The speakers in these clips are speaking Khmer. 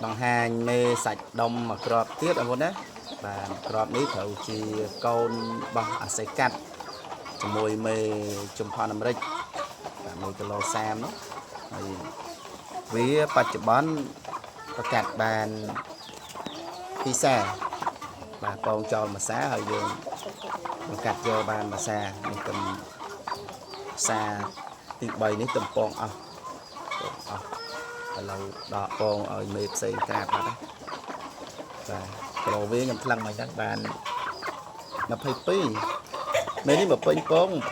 បង្ហាញមេសាច់ដុំមួយគ្រាប់ទៀតបងប្អូនណាបាទមួយគ្រាប់នេះត្រូវជាកូនរបស់អាសេកាត់ជាមួយមេជំផនអាមេរិកបាទ1គីឡូ30នោះហើយវាបច្ចុប្បន្នប្រកាសបានពីសាបាទពងចោលមួយសាហើយយើងបង្កាត់យកបានមួយសានេះទំសាទី3នេះទំពងអស់ពងអស់ឥឡូវដកពងឲ្យមេផ្សេងក្រាបបាត់ហើយបាទគីឡូវាខ្ញុំថ្លឹងមកហ្នឹងបាន22មេនេះមកពេញពង23 24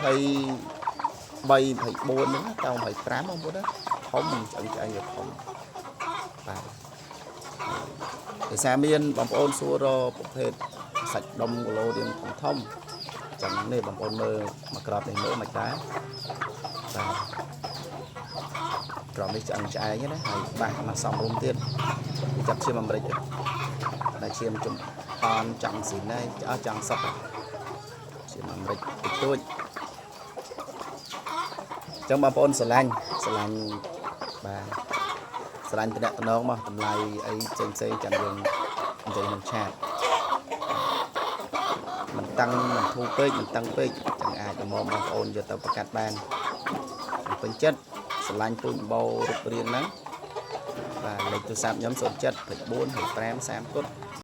ហ្នឹងត25បងប្អូនណាធំឆ្អឹងឆ្អែងវាធំបាទដោយសារមានបងប្អូនសួររកប្រភេទសាច់ដុំគីឡូរៀងធំធំចឹងនេះបងប្អូនមើលមកក្របនេះមើលមិនដែរបាទក្របនេះឆ្អឹងឆ្អែងណាហើយបាក់មកសំរុំទៀតចាប់ឈាមអាមេរិកតែឈាមជំអនចង់ស៊ីណៃអស់ចង់សុកឈាមអាមេរិកតិចតួចចឹងបងប្អូនស្រឡាញ់ស្រឡាញ់បាទស្រឡាញ់តំណតំណងមកតម្លៃអីផ្សេងផ្សេងចាំយើងនិយាយក្នុង chat មិនតឹងមិនធូរពេកមិនតឹងពេកចឹងអាចល្មមបងប្អូនយកទៅប្រកាសបានពេញចិត្តស្រឡាញ់ពូជបោរូបរាងហ្នឹងបាទលេខទូរស័ព្ទខ្ញុំ07 24 25 30គុត